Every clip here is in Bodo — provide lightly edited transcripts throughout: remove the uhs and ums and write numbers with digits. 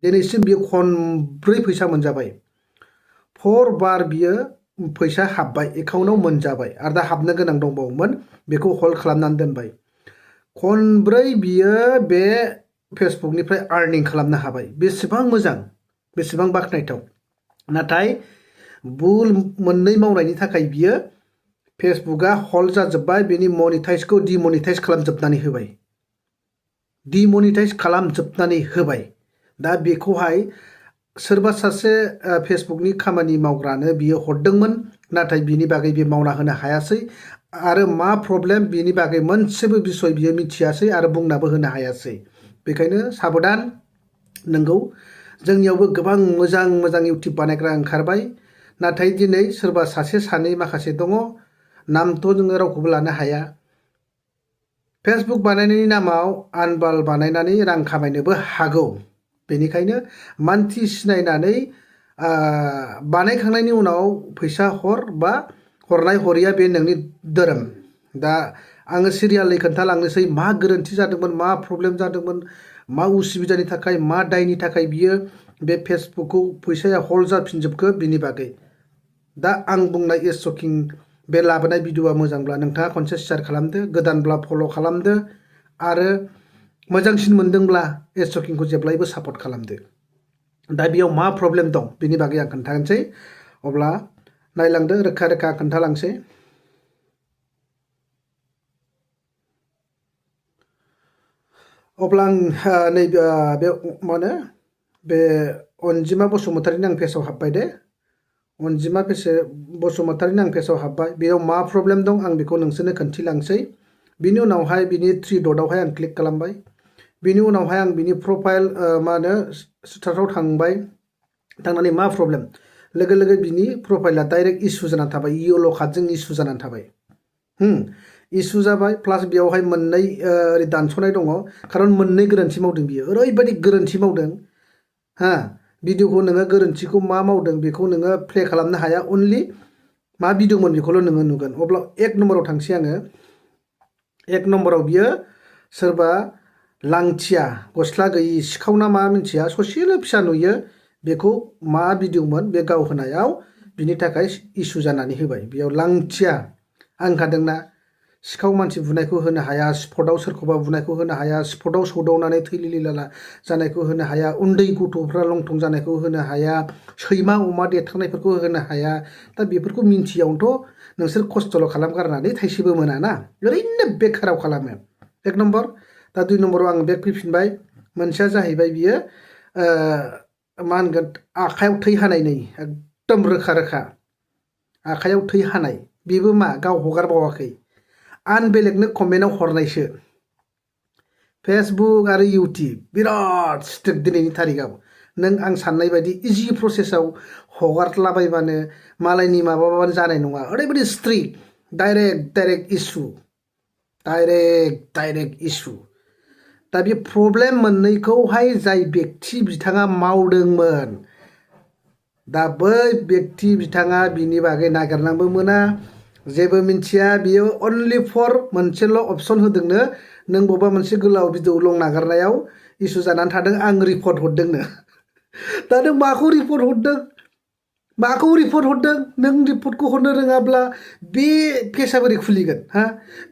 दिनैसिम बियो खनब्रै फैसा मोनजाबाय 4 बार बियो फैसा हाबबाय एकाउन्टाव मोनजाबाय आरो दा हाबनो गोनां दंबावोमोन बेखौ हल्ड खालामनानै दोनबाय खनब्रै बियो बे फेसबुकनिफ्राय आर्निं खालामनो हाबाय बेसेबां मोजां बेसेबां बाख्नायथाव नाथाय भुल मोननै मावनायनि थाखाय बियो फेसबुकआ हल्ड जाजोब्बाय बेनि मनिटाइजखौ डिमनिटाइज खालामजोबनानै होबाय दा बेखौहाय सोरबा सासे फेसबुकनि खामानि मावग्रानो बियो हरदोंमोन नाथाय बिनि बागै बे मावना होनो हायासै आरो मा प्रब्लेम बिनि बागै मोनसेबो बिसय बियो मिथियासै आरो बुंनाबो होनो हायासै बेखायनो साबधान नंगौ जोंनियावबो गोबां मोजां मोजां इउटिउब बानायग्रा ओंखारबाय नाथाय दिनै सोरबा सासे सानै माखासे दङ नामथ' जोङो रावखौबो लानो हाया फेसबुक बानायनायनि नामाव आनबाल बानायनानै रां खामायनोबो हागौ बेनिखायनो मानसि सिनायनानै बानायखांनायनि उनाव फैसा हर बा हरनाय हरिया बे नोंनि धोरोम दा आङो सिरियालै खोन्थालांनोसै मा गोरोन्थि जादोंमोन मा प्रब्लेम जादोंमोन मा उसुबिदानि थाखाय मा दायनि थाखाय बियो बे फेसबुकखौ फैसाया हल्ड जाफिनजोबखो बिनि बागै दा आं बुंनाय इज शकिं बे लाबोनाय भिडिअआ मोजांब्ला नोंथाङा खनसे शेयार खालामदो गोदानब्ला फल' खालामदो आरो मोजांसिन मोनदोंब्ला इज शकिंखौ जेब्लायबो सापर्ट खालामदो दा बेयाव मा प्रब्लेम दं बिनि बागै आं खोन्थानोसै अब्ला नायलांदो रोखा रोखा खोन्थालांसै अब्ला आं नैबे मा होनो बे अनजिमा बसुमतारीनि आं पेजआव हाबबाय दे अनजिमा बसुमतारीनि आं पेजआव हाबबाय बेयाव मा प्रब्लेम दं आं बेखौ नोंसोरनो खोन्थिलांसै बिनि उनावहाय बिनि 3 डटआवहाय आं क्लिक खालामबाय बिनि उनावहाय आं बिनि प्रफाइल मा होनो स्टार्टआव थांनानै मा प्रब्लेम लोगो लोगो बिनि प्रफाइला डाइरेक्ट इसु जानानै थाबाय येलो कार्डजों इसु जानानै थाबाय इसु जाबाय प्लास बेयावहाय मोननै ओरै दानस'नाय दङ खारन मोननै गोरोन्थि मावदों बियो ओरैबायदि गोरोन्थि मावदों भिडिअखौ नोङो गोरोन्थिखौ मा मावदों बेखौ नोङो प्ले खालामनो हाया अनलि मा भिडिअमोन बेखौल' नोङो नुगोन अब्ला 1 नम्बराव थांसै आङो 1 नम्बराव बियो सोरबा लांथिया गस्ला गैयि सिखावना मा मिथिया ससेल' फिसा नुयो बेखौ मा भिडिअमोन बे गाव होनायाव बिनि थाखाय इसु जानानै होबाय बेयाव लांथिया आं होनखादोंना सिखाव मानसि बुनायखौ होनो हाया स्पटआव सोरखौबा बुनायखौ होनो हाया स्पटआव सौदावनानै थैलिलिलाला जानायखौ होनो हाया उन्दै गथ'फ्रा लंथं जानायखौ होनो हाया सैमा अमा देरथारनायफोरखौ होनो हाया दा बेफोरखौ मिन्थियावनोथ' नोंसोर खस्थ'ल' खालामगारनानै थाइसेबो मोना ना ओरैनो बेखाराव खालामो 1 नम्बर दा 2 नम्बराव आं बेक फैफिनबाय मोनसेया जाहैबाय बियो मा होनगोन आखायाव थै हानाय नै एकदम रोखा रोखा आखायाव थै हानाय बेबो मा गाव हगारबावाखै आं बेलेगनो कमेन्टआव हरनायसो फेसबुक आरो इउटिउब बिराद स्ट्रिक्ट दिनैनि तारिखाव नों आं साननाय बायदि इजि प्रसेसआव हगारलाबायबानो मालायनि माबाबानो जानाय नङा ओरैबायदि स्ट्रिक्ट डाइरेक्ट इसु दा बे प्रब्लेम मोननैखौहाय जाय व्यक्ति बिथाङा मावदोंमोन दा बै व्यक्ति बिथाङा बिनि बागै नागिरनांबो मोना जेबो मिन्थिया बियो अनलि फर मोनसेल' अपसन होदोंनो नों बबेबा मोनसे गोलाव भिडिअ लं नागारनायाव इसु जानानै थादों आं रिपर्ट हरदोंनो दा नों माखौ रिपर्ट हरदों नों रिपर्टखौ हरनो रोङाब्ला बे पेजआ बोरै खुलिगोन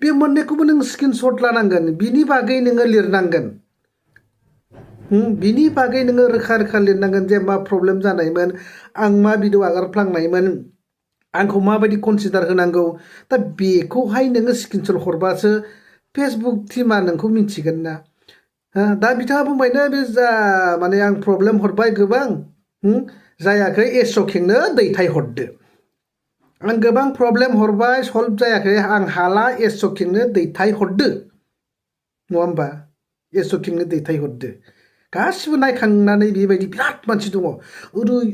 बे मोननैखौबो नों स्क्रिनशट लानांगोन बिनि बागै नोङो लिरनांगोन बिनि बागै नोङो रोखा रोखा लिरनांगोन जे मा प्रब्लेम जानायमोन आं मा भिडिअ आगारफ्लांनायमोन आंखौ माबायदि कनसिडार होनांगौ दा बेखौहाय नोङो स्क्रिनशट हरबासो फेसबुक टिमा नोंखौ मिन्थिगोन ना दा बिथाङा बुंबायनो बे जा माने आं प्रब्लेम हरबाय गोबां जायाखै एज शकिंनो दैथायहरदो आं गोबां प्रब्लेम हरबाय सल्भ जायाखै आं हाला एज शकिंनो दैथायहरदो नङा होमबा एज शकिंनो दैथायहरदो गासिबो नायखांनानै बेबायदि बिराद मानसि दङ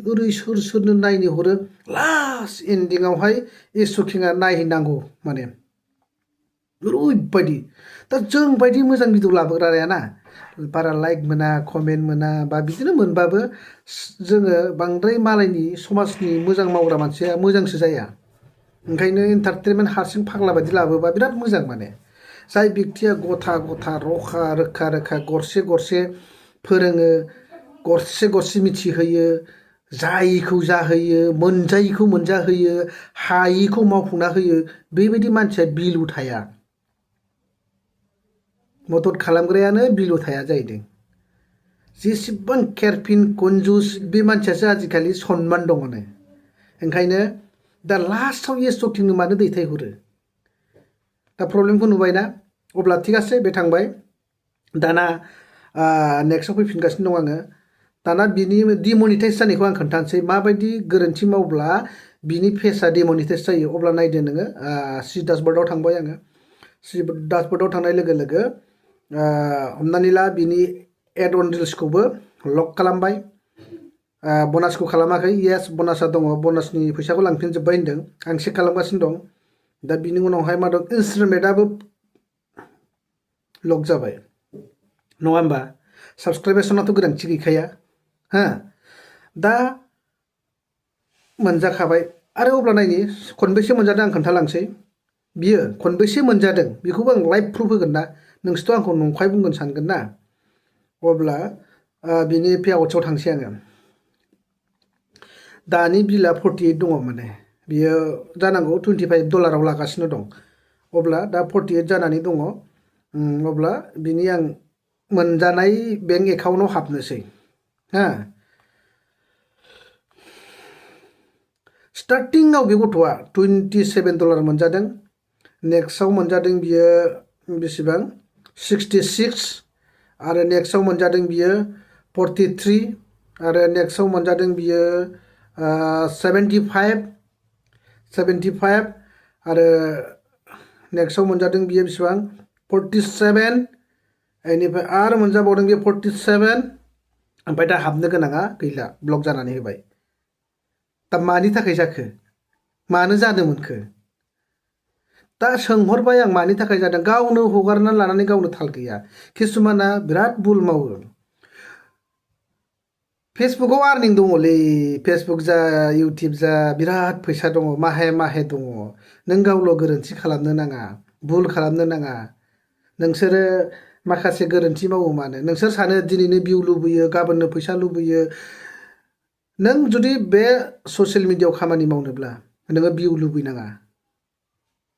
ओरै सोरनो नायनो हरो लास्ट एन्डिंआवहाय एज शकिंआ नायहैनांगौ माने ओरैबायदि दा जों बायदि मोजां भिडिअ लाबोग्रायाना बारा लाइक मोना कमेन्ट मोना बा बिदिनो मोनबाबो जोङो बांद्राय मालायनि समाजनि मोजां मावग्रा मानसिया मोजांसो जाया ओंखायनो एन्टारटेनमेन्ट हारसिं फाग्ला बायदि लाबोबा बिराद मोजां माने जाय व्यक्तिया गथा रोखा गरसे गरसे फोरोङो गरसे गरसे मिथिहोयो जायिखौ जाहोयो मोनजायिखौ मोनजाहोयो हायिखौ मावफुंना होयो बेबायदि मानसिया बिलु थाया मदद खालामग्रायानो बिलु थाया जाहैदों जेसेबां केयारफिन कनजुस बे मानसियासो आजिखालि सनमान दङनो ओंखायनो दा लास्टआव एसटकिंनो मानो दैथायहरो दा प्रब्लेमखौ नुबायना अब्ला थिगासे बे थांबाय दाना नेक्स्टआव फैफिनगासिनो दं आङो दाना बिनि डिमनिटाइज जानायखौ आं खोन्थानोसै माबायदि गोरोन्थि मावब्ला बिनि फेसआ डिमनिटाइज जायो अब्ला नायदो नोङो सि डासबर्डआव थांबाय आङो सि डासबर्डआव थांनाय लोगो लोगो हमनानै ला बिनि एड अन रिल्सखौबो लक खालामबाय बनासखौ खालामाखै येस बनासा दङ बनासनि फैसाखौ लांफिनजोब्बाय होनदों आं चेक खालामगासिनो दं दा बिनि उनावहाय मा दं इन्सट्रुमेन्टआबो लक जाबाय नङा होमबा साबसक्राइबेसनाथ' गोनांथि गैखाया हा दा मोनजाखाबाय आरो अब्ला नायनि खनबेसे मोनजादों आं खोन्थालांसै बियो खनबेसे मोनजादों बेखौबो आं लाइभ प्रुफ होगोन ना नोंसोरथ' आंखौ नंखाय बुंगोन सानगोन ना अब्ला बिनि पेआउट्सआव थांसै आङो दानि बिला 48 दङ माने बियो जानांगौ $25 लागासिनो दं अब्ला दा 48 जानानै दङ अब्ला बिनि आं मोनजानाय बेंक एकाउन्टआव हाबनोसै हा स्टार्टिंआव बे गथ'आ $27 मोनजादों नेक्स्टआव मोनजादों बियो बेसेबां 66 आरो नेक्स्टआव मोनजादों बियो 43 आरो नेक्स्टआव मोनजादों बियो 75 आरो नेक्स्टआव मोनजादों बियो बेसेबां 47 बेनिफ्राय आरो मोनजाबावदों बियो 47 ओमफ्राय दा हाबनो गोनाङा गैला ब्लक जानानै होबाय दा मानि थाखाय जाखो मानो जानो मोनखो दा सोंहरबाय आं मानि थाखाय जादों गावनो हगारना लानानै गावनो थाल गैया किसुमाना बिराद भुल मावो फेसबुकआव आर्निं दङलै फेसबुक जा इउटिउब जा बिराद फैसा दङ माहे माहे दङ नों गावल' गोरोन्थि खालामनो नाङा भुल खालामनो नाङा नोंसोरो माखासे गोरोन्थि मावो मानो नोंसोर सानो दिनैनो भिउ लुबैयो गाबोननो फैसा लुबैयो नों जुदि बे ससियेल मिडियायाव खामानि मावनोब्ला नोङो भिउ लुबैनाङा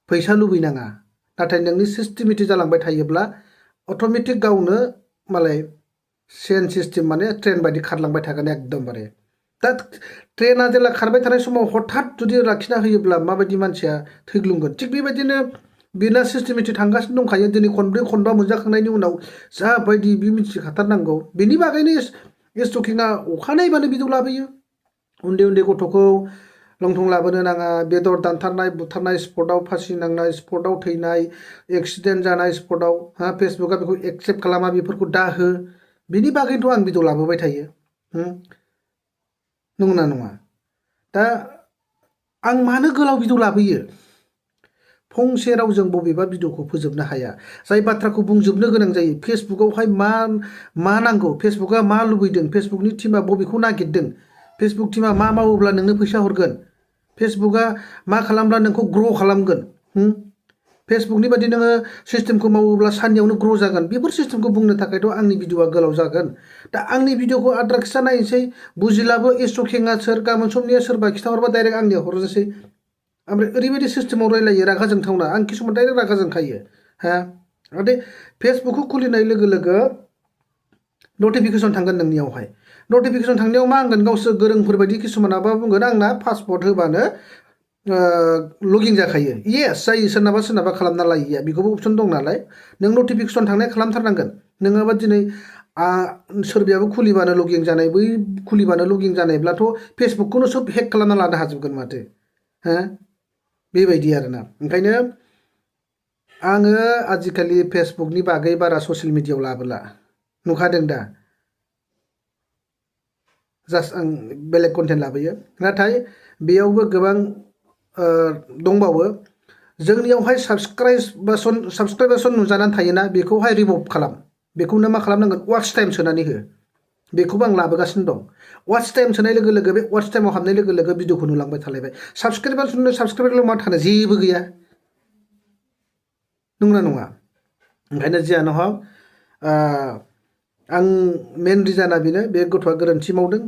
फैसा लुबैनाङा नाथाय नोंनि सिस्टेमेटिक जालांबाय थायोब्ला अट'मेटिक गावनो मालाय चेन सिस्टेम माने ट्रेन बायदि खारलांबाय थागोन एकदमबारे दा ट्रेना जेला खारबाय थानाय समाव हठात जुदि लाखिना होयोब्ला माबायदि मानसिया थैग्लुंगोन थिग बेबायदिनो बेना सिस्टेमेटिक थांगासिनो दंखायो दिनै खनब्रै खनबा मोनजाखांनायनि उनाव जाबायदि बे मिथिखाथारनांगौ बेनि बागैनो एसटकिंआ अखानायबानो भिडिअ लाबोयो उन्दै उन्दै गथ'खौ लंथं लाबोनो नाङा बेदर दानथारनाय बुथारनाय स्पटआव फासि नांनाय स्पटआव थैनाय एक्सिडेन्ट जानाय स्पटआव फेसबुकआ बेखौ एक्सेप्ट खालामा बेफोरखौ दाहो बिनि बागैथ' आं भिडिअ लाबोबाय थायो नंगौना नङा दा आं मानो गोलाव भिडिअ लाबोयो फंसे रावजों बबेबा भिडिअखौ फोजोबनो हाया जाय बाथ्राखौ बुंजोबनो गोनां जायो फेसबुकआवहाय मा नांगौ फेसबुकआ मा लुबैदों फेसबुकनि टिमा बबेखौ नागिरदों फेसबुक टिमा मा मावोब्ला नोंनो फैसा हरगोन फेसबुकआ मा खालामब्ला नोंखौ ग्र' खालामगोन फेसबुकनि बादि नोङो सिस्टेमखौ मावोब्ला साननैयावनो ग्र' जागोन बेफोर सिस्टेमखौ बुंनो थाखायथ' आंनि भिडिअआ गोलाव जागोन दा आंनि भिडिअखौ आद्रा खिथा नायनोसै बुजिलाबो एसटकिंआ सोर गाबोन समनिया सोरबा खिथाहरबा डाइरेक्ट आंनियाव हरनोसै ओमफ्राय ओरैबायदि सिस्टेमाव रायलायो रागा जोंथावना आं किसुमान डाइरेक्ट रागा जोंखायो नाथाय फेसबुकखौ खुलिनाय लोगो लोगो नटिफिकेसन थांगोन नोंनियावहाय नटिफिकेसन थांनायाव मा होनगोन गावसोर गोरोंफोरबायदि किसुमानाबा बुंगोन आंना पासवर्ड होबानो लगिन जाखायो येस जायो सोरनाबा खालामना लायिया बेखौबो अपसन दं नालाय नों नटिफिकेसन थांनाय खालामथारनांगोन नङाबा दिनै सोरबायाबो खुलिबानो लगिन जानाय बै खुलिबानो लगिन जानायब्लाथ' फेसबुकखौनो सब हेक खालामना लानो हाजोबगोन माथो बेबायदि आरोना ओंखायनो आङो आजिखालि फेसबुकनि बागै बारा ससियेल मिडियायाव लाबोला नुखादों दा जास्ट आं बेलेग कन्टेन्ट लाबोयो नाथाय बेयावबो गोबां दंबावो जोंनियावहाय साबसक्राइबेसन नुजानानै थायोना बेखौहाय रिमुभ खालाम बेखौनो मा खालामनांगोन वाच टाइम सोनानै हो बेखौबो आं लाबोगासिनो दं वाच टाइम सोनाय लोगो लोगो बे वाच टाइमाव हाबनाय लोगो लोगो भिडिअखौ नुलांबाय थालायबाय साबसक्राइबारल' मा थानो जेबो गैया नंगौना नङा ओंखायनो जियानो हक आं मेन रिजाना बेनो बे गथ'आ गोरोन्थि मावदों